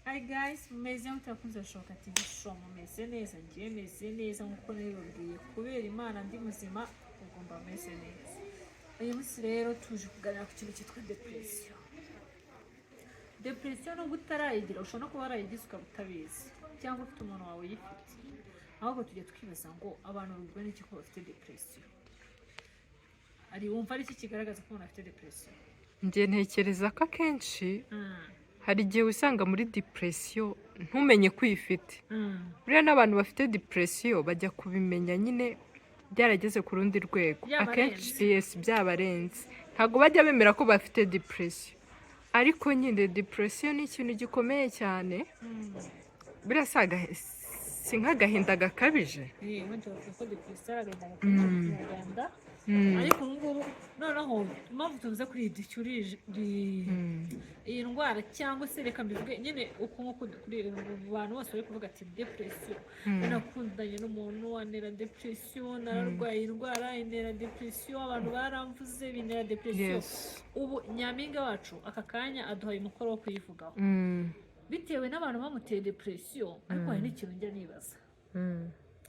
Hi guys, mumeze mute bakunze Gashoboka TV Show? Mumeze neza? Ngiye meze neza nkuko nabibabwiye, kubera Imana ndi muzima, ubwo mba meze neza. Uyu munsi rero tuje kuganira ku kintu cyitwa depression. Depression, nubwo utarayigira, ushobora no kuba warayigize ukaba utabizi, cyangwa ufite umuntu wawe uyifite. Ahubwo tujya twibaza ngo abantu babibwa n'iki ko bafite depression? Ari wumva ari iki kigaragaza ko umuntu afite depression? Njye ntekereza ko akenshi hari igihe wisanga muri depression ntumenye ko uyifite. Buriya n'abantu bafite depression bajya kubimenya nyine byarageze ku rundi rwego. Byabarenze. Akenshi, yes, byabarenze. Ntabwo bajya bemera ko bafite depression, ariko nyine depression ni ikintu gikomeye cyane. Buriya si nk'agahinda gakabije? Wenda bavuga ko depression ari agahinda gakabije mu Kinyarwanda. Ariko ubu ngubu noneho impamvu tuvuze kuri iyi ducyurije iyi ndwara, cyangwa se reka mbivuge nyine uku nguku, kuri bantu bose bari kuvuga ati depression, nakundanye n'umuntu antera depression, nararwaye indwara intera depression, abantu baramvuze bintera depression. Ubu nyampinga wacu aka kanya aduhaye umukoro wo kuyivugaho bitewe n'abantu bamuteye depression. Ariko hari n'ikintu njya nibaza: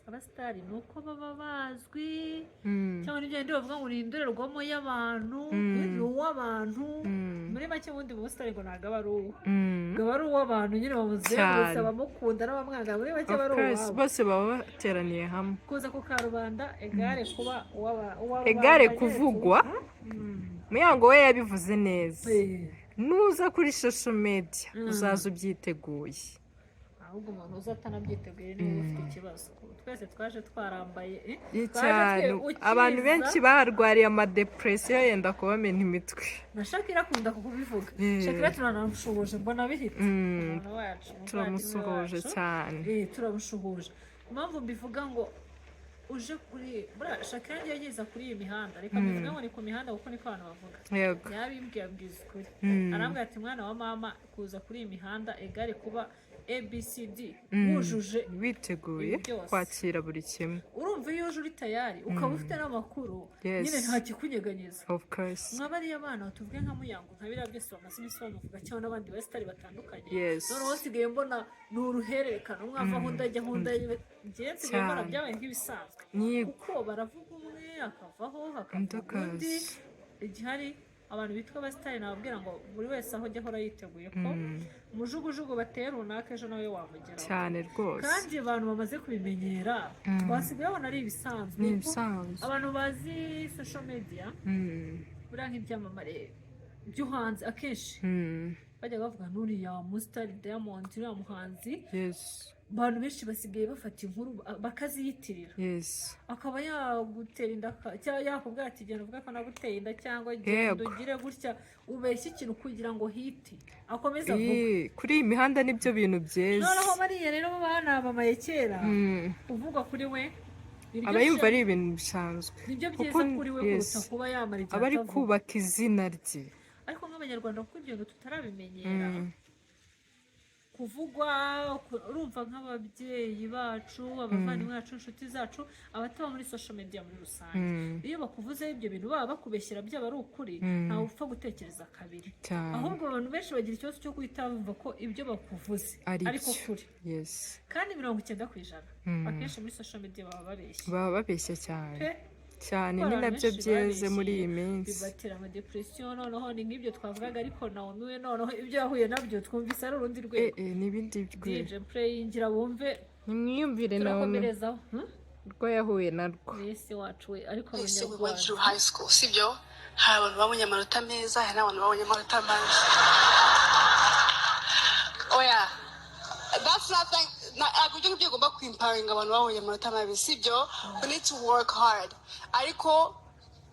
abasitari ni uko baba bazwi, cyangwa n'ibyo bindi bavuga ngo ni indorerwamo y'abantu, ni uw'abantu. Muri make, ubundi mu busitani ngo ntabwo aba ari uwe, ngo aba ari uw'abantu nyine bamuzengurutse, abamukunda n'abamwanga. Muri make aba Of ari course, uwabo. Bose baba bateraniye hamwe. Kuza ku karubanda égale kuba uwa Égale rubanda. Kuvugwa. Muyango we yabivuze neza: nuza kuri social media, uzaza ubyiteguye. Ahubwo umuntu uza atanabyiteguye niwe ufite ikibazo. Twese twaje twarambaye, eh? Twaje Cyane. Ukiza. Abantu benshi barwariye amadepression yenda kubamena imitwe. Na Shakira akunda kubivuga. Shakira turanamushuhuje, mbona bihita. Umuntu wacu, umuvandimwe Turamusuhuje wacu. cyane. Turamushuhuje. Impamvu mbivuga ngo uje kuri buriya Shakira ngiye ageza kuri iyi mihanda, reka mbivuge ngo ni ku mihanda kuko niko abantu bavuga. Yabimbwiye, ambwiza ukuri. Arambwira ati: "Mwana wa mama, kuza kuri iyi mihanda égale kuba ABCD wujuje Witeguye ibi byose." kwakira buri kimwe. Urumva iyo uje uri tayari, ukaba ufite n'amakuru, nyine nta kikunyeganyeza. Of course. Nka bariya bana, tuvuge nka Muyango, nka biriya byose bamaze iminsi bamuvuga, cyangwa n'abandi basitari batandukanye. Noneho nsigaye mbona ni uruhererekane, umwe avaho undi ajyaho, undi ajya. Njyewe nsigaye mbona byabaye nk'ibisanzwe, kuko baravuga umwe akavaho, Undi hakavuga undi. akaza. Igihari, abantu bitwa abasitari nababwira ngo buri wese aho ajya ahora yiteguye ko umujugujugu bateye runaka ejo nawe wamugeraho. Cyane rwose. Kandi abantu bamaze kubimenyera, basigaye babona ari ibisanzwe. Ni ibisanzwe. Abantu bazi social media, buriya nk'ibyamamare byo hanze, akenshi bajya bavuga n'uriya musitari Diamond, uriya muhanzi, abantu benshi basigaye bafata inkuru bakaziyitirira. Akaba yagutera inda, cyangwa yakubwira ati: "Genda uvuge ko naguteye inda," cyangwa "Genda ugire gutya ubeshye ikintu kugira ngo hit akomeze avuge." Kuri iyi mihanda nibyo bintu byeze. Noneho bariya rero bo banamamaye kera, uvugwa kuri we niryo Aba yumva ari ibintu bisanzwe. Nibyo byiza kuri we kuruta kuba yamara igihe Aba ari atavuga. kubaka izina rye. Ariko nk'Abanyarwanda, kuko ibyo bintu tutarabimenyera, kuvugwa, urumva nk'ababyeyi bacu, abavandimwe bacu, inshuti zacu, abataba muri social media muri rusange, iyo bakuvuzeho ibyo bintu, baba bakubeshyera, byaba ari ukuri, ntawe upfa gutekereza kabiri. Ahubwo abantu benshi bagira ikibazo cyo guhita bumva ko ibyo bakuvuze Ari ariko byo. kuri. Kandi 90% akenshi muri social media baba babeshya. Baba babeshya cyane. Pe. Cyane. Kuko Ni abantu nabyo benshi byeze muri babeshyeye, iyi minsi. bibatera amadepression. Noneho ni nk'ibyo twavugaga, ariko Naomi we noneho ibyo yahuye nabyo twumvise ari urundi rwego. Ni ibindi rwego. DJ playingira bumve. Nimwiyumvire Naomi Turakomerezaho. Rwo yahuye narwo. Isi wacu we, ariko Twese we went Abanyarwanda through high school, sibyo? Hari abantu babonye amanota meza, hari n'abantu babonye amanota mabi. Oya, that's not thing. Ntabwo ibyo ngibyo ugomba kwimparinga abantu babonye amanota mabi, sibyo? We need to work hard, ariko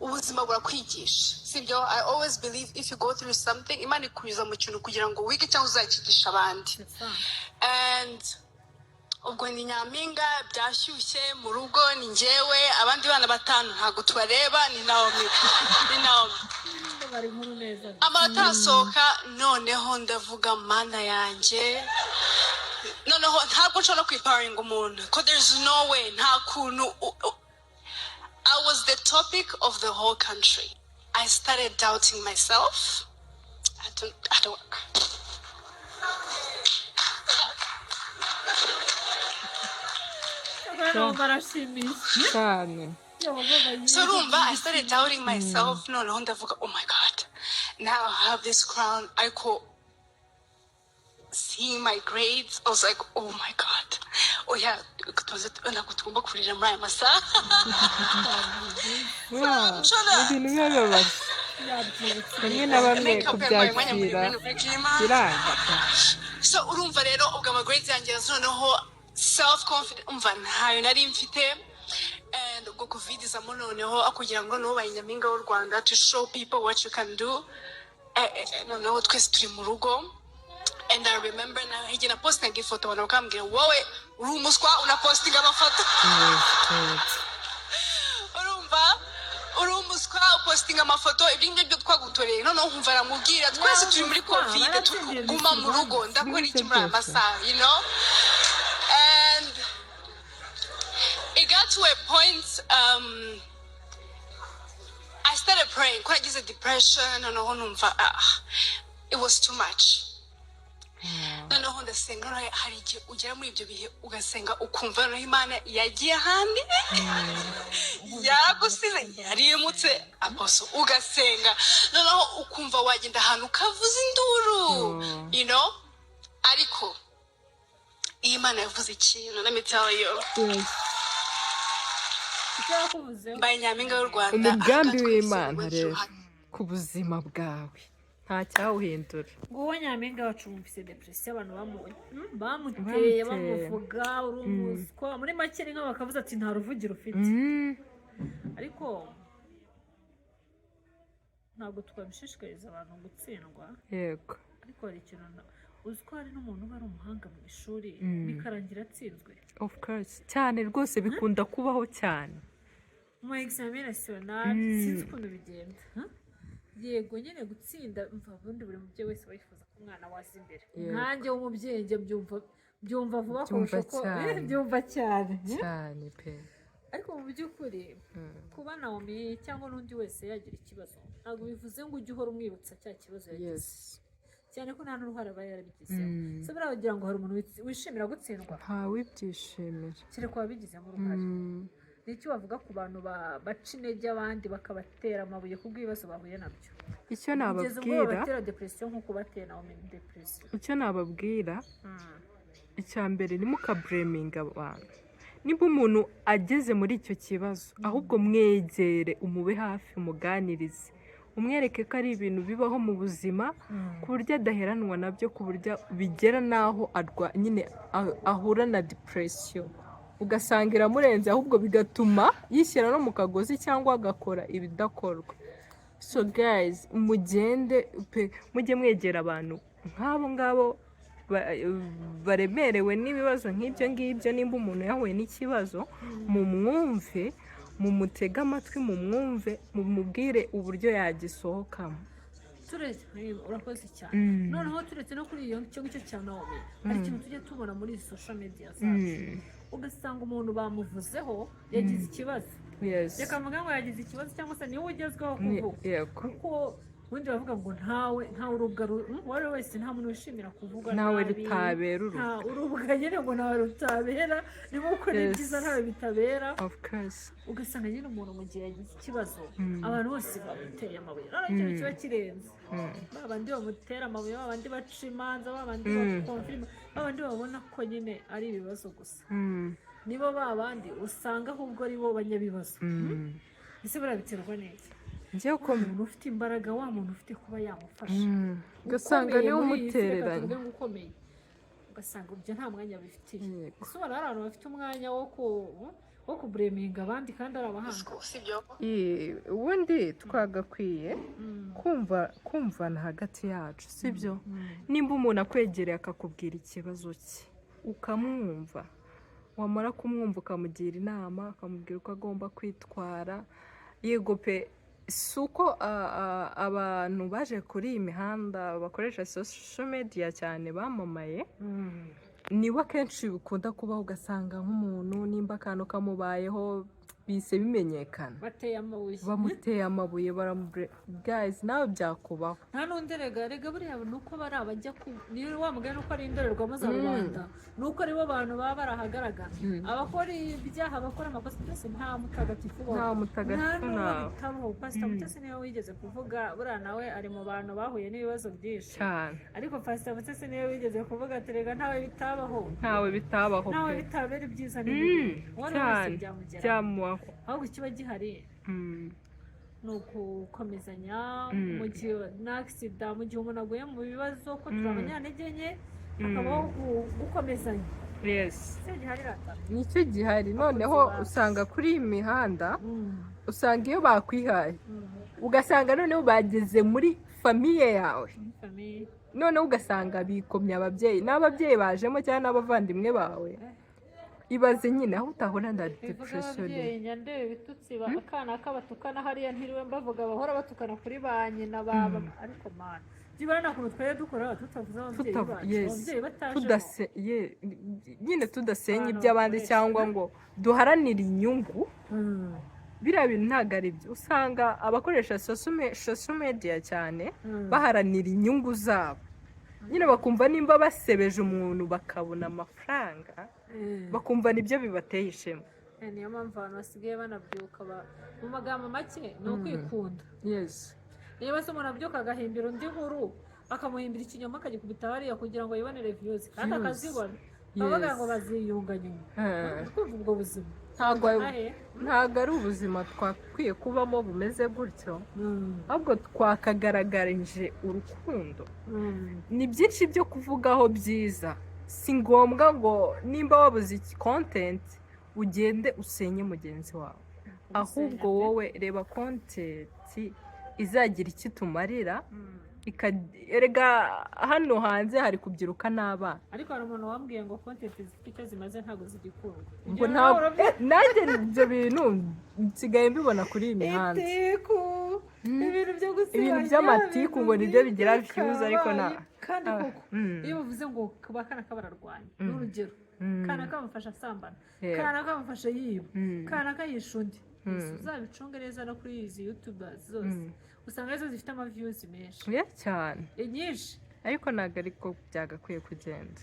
ubuzima burakwigisha, sibyo? I always believe if you go through something, Imana ikunyuza mu kintu kugira ngo wige cyangwa uzakigisha abandi. C'est ça. And ubwo ni nyampinga, byashyushye mu rugo, ni njyewe, abandi bana batanu ntabwo tubareba, ni Naomi, ni Naomi. Bari inkuru neza. Amanota arasohoka, noneho ndavuga: "Mana yanjye, noneho ntabwo nshobora kwiparinga umuntu ko there's no way, nta kuntu." I was the topic of the whole country. I started doubting myself. I don't. Cyakora barashimisha. Cyane. So urumva, I started doubting myself. Noneho ndavuga, "Oh my God, now I have this crown." Ariko seeing my grades, I was like, "Oh my God, oh yeah, ntabwo tugomba kurira muri aya masaha." Yeah, ni ibintu biba bibabaje bamwe na bamwe Makeup yarwaye umwanya kubyakira muremure n'ubuzima. Biranga. So urumva rero, ubwo ama grades yanjye yazo, noneho self confidence umva ntayo nari mfite. And ubwo COVID izamo, noneho kugira ngo noneho ubaye nyampinga w'u Rwanda, to show people what you can do. Noneho twese turi mu rugo, and I remember na igihe na postinga ifoto, abantu bakambwira, "Wowe uri umuswa, unapostinga amafoto." Urumva, "Uri umuswa, upostinga amafoto, ibyo ngibyo byo twagutoreye." Noneho nkumva aramubwira, twese turi muri COVID, Baratsindiye. Tuguma mu rugo, ndakora iki muri aya masaha? And it got to a point, I started praying ko nagize depression. Noneho numva, ah, it was too much. Noneho ndasenga. Noneho hari igihe ugera muri ibyo bihe ugasenga, ukumva noneho Imana yagiye ahandi, yaragusize, yarimutse aposo. Ugasenga, noneho ukumva wagenda ahantu ukavuza induru. Ariko iyo Imana yavuze ikintu, let me tell you. Icyo yakuvuzeho. Mbaye nyampinga w'u Rwanda. Umugambi Twese w'Imana went rero through ku buzima bwawe nta cyawuhindura. Nguwo nyampinga wacu wumvise depression, abantu bamuteye. Bamuteye. Bamuvuga uri umuswa, muri make ni nk'aho bakavuze ati nta ruvugiro ufite. Ariko ntabwo twabishishikariza abantu gutsindwa. Ariko hari ikintu uzi ko hari n'umuntu uba ari umuhanga mu ishuri, bikarangira atsinzwe. Of course, cyane rwose, bikunda kubaho cyane. Mu examen national. Sinzi ukuntu bigenda. Huh? Yego nyine, gutsinda, mva ubundi buri mubyeyi wese aba yifuza ko umwana waza imbere. Nkanjye w'umubyeyi, njye byumva vuba Byumva kurusha uko cyane. Byumva cyane. Cyane pe. Ariko mu by'ukuri, kuba Naomi cyangwa n'undi wese yagira ikibazo, ntabwo bivuze ngo ujye uhora umwibutsa cya kibazo yagize, cyane ko nta n'uruhare aba yarabigizeho. Se buriya wagira ngo hari umuntu wishimira gutsindwa? Ntawibyishimira. Kereka uwabigizemo uruhare. Ni icyo bavuga ku bantu baca intege abandi, bakabatera amabuye kubw'ibibazo bahuye nabyo, Icyo kugeza ubwo nababwira, babatera depression nk'uko batera Naomi depression. icyo nababwira, icya mbere, ntimukablaminge abantu. Niba umuntu ageze muri icyo kibazo, ahubwo mwegere, umube hafi, umuganirize, umwereke ko ari ibintu bibaho mu buzima, ku buryo adaheranwa nabyo, ku buryo bigera n'aho arwa nyine ahura na depression, ugasanga iramurenze, ahubwo bigatuma yishyira no mu kagozi cyangwa agakora ibidakorwa. So guys, mugende pe, mujye mwegera abantu nk'abo ngabo baremerewe n'ibibazo nk'ibyo ngibyo. Nimba umuntu yahuye n'ikibazo, mumwumve, mumutege amatwi, mumwumve, mumubwire uburyo yagisohokamo. Turetse, urakoze cyane. Noneho turetse no kuri iyo icyo ngicyo cya Naomi, hari ikintu tujya tubona muri izi social media zacu, ugasanga umuntu bamuvuzeho yagize ikibazo. Reka mvuge ngo yagize ikibazo, cyangwa se niwe ugezweho kuvuga, kuko ubundi bavuga ngo ntawe urubwa uwo ari we wese, nta muntu wishimira kuvuga Ntawe nabi. rutabera Nta urubwa. urubwa nyine, ngo ntawe rutabera, ni nk'uko n'ibyiza ntawe bitabera. Of course. Ugasanga nyine umuntu mu gihe yagize ikibazo, abantu bose bamuteye amabuye. Noneho ikintu kiba kirenze, ba bandi bamutera amabuye, ba bandi baca imanza, ba bandi bakonfirima, ba bandi babona ko nyine ari ibibazo gusa, nibo ba bandi usanga ahubwo ari bo banyabibazo. Ese buriya biterwa n'iki? Njyewe uko Wa muntu ufite imbaraga, wa muntu ufite kuba yamufasha, ugasanga ukomeye niwe muri iyi si, reka umutereranye. tuvuge ngo ukomeye, ugasanga ibyo nta mwanya bifitiye. Ese ubona hari abantu bafite umwanya wo kublaminga abandi kandi ari abahanga? Sibyo. Ubundi twagakwiye kumva kumvana hagati yacu, sibyo? Nimba umuntu akwegereye akakubwira ikibazo cye, ukamwumva, wamara kumwumva ukamugira inama, ukamubwira uko agomba kwitwara. Yego pe, si uko abantu baje kuri iyi mihanda bakoresha social media cyane, bamamaye, nibo akenshi bikunda kubaho. Ugasanga nk'umuntu nimba akantu kamubayeho Bise bimenyekana. Bateye amabuye. Bamuteye amabuye, baramubure. Guys, nawe byakubaho. Nta n'undi rega buriya ni uko bari abajya ku niyo wa mugani, uko ari indorerwamo za rubanda, ni uko aribo bantu baba bari ahagaragara. Abakora ibyaha, abakora amakosa byose, nta mutagatifu ubaho. Nta Nta mutagatifu. n'uwo Ntawe. bitabaho. Pasita Mutesi niwe wigeze kuvuga, buriya nawe ari mu bantu bahuye n'ibibazo byinshi. Cyane. Ariko Pasita Mutesi niwe wigeze kuvuga ati: "Rega ntawe bitabaho." Ntawe bitabaho. Ntawe Pe. bitabera ibyiza n'ibibi, uwo ari we wese byamugeraho. Byamubaho. Ahubwo ikiba gihari ni ukukomezanya mu gihe n'accident, mu gihe umuntu aguye mu bibazo, ko turi abanyantege nke, hakabaho gukomezanya. Icyo gihari rata. Nicyo gihari noneho. Bacu. Usanga kuri iyi mihanda, usanga iyo bakwihaye, ugasanga noneho bageze muri famille yawe. Muri famille. Noneho ugasanga bikomye ababyeyi, n'ababyeyi bajemo cyangwa n'abavandimwe bawe. Ibaze nyine aho utahura na Bivuga depression. Ababyeyi nyandebe ibitutsi akana kabatukana hariya, ntiriwe mbavuga, bahora batukana kuri ba nyina baba. Ariko mana, byibura nta kuntu twari dukora tutavuze ababyeyi bacu, ababyeyi batajemo. Nyine tudasenya Abantu iby'abandi bakoresha. cyangwa ngo duharanire inyungu. Biriya bintu ntabwo ari byo. Usanga abakoresha social media cyane baharanira inyungu zabo nyine, bakumva nimba basebeje umuntu bakabona amafaranga, bakumva nibyo bibateye ishema. Niyo mpamvu abantu basigaye banabyuka mu magambo make ni ukwikunda. Niba se umuntu abyuka agahimbira undi nkuru, akamuhimbira ikinyoma, akagikubita hariya kugira ngo yibonere views kandi Views. akazibona, bavuga ngo baziyunga nyuma. Twumva ubwo buzima Ntabwo Ahe. ntabwo ari ubuzima twakwiye kubamo bumeze gutyo, ahubwo twakagaragarije urukundo. Ni byinshi byo kuvugaho byiza. Si ngombwa ngo nimba wabuze iki content ugende usenye mugenzi wawe, ahubwo wowe reba content izagira icyo itumarira. Erega hano hanze hari kubyiruka n'abana. Ariko hari umuntu wambwiye ngo content zifite icyo zimaze ntabwo zigikundwa. Ngo Ibyo ntabwo nawe nanjye ibyo bintu nsigaye mbibona kuri iyi mihanda. Itiku, ibintu byo gusebanya, Ibintu by'amatiku ngo nibyo bigira views, ariko kandi koko iyo bavuze ngo ba kanaka bararwanya, ni urugero, kanaka bamufasha asambana, kanaka bamufasha yiba, kanaka yisha undi, uzabicunge neza no kuri izi youtubers zose, usanga arizo zifite ama views menshi. Yeah, cyane. Nyinshi. Ariko ntabwo ariko byagakwiye kugenda.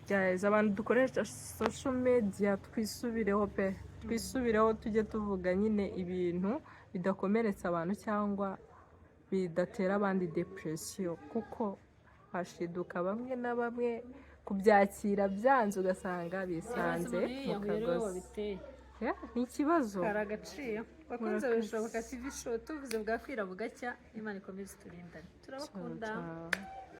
Guys, abantu dukoresha social media, twisubireho pe, twisubireho, tujye tuvuga nyine ibintu bidakomeretsa abantu cyangwa bidatera abandi depression, kuko hashiduka bamwe na bamwe kubyakira byanze, ugasanga bisanze umuntu mu yiyahuye ariwe kagozi. Wabiteye. Yeah, ni ikibazo. Kari agaciro. Bakunze Murakoze. Bishoboka TV Show, tuvuze bwakwira bugacya. Imana ikomeze iturindane, turabakunda. Ciao, ciao.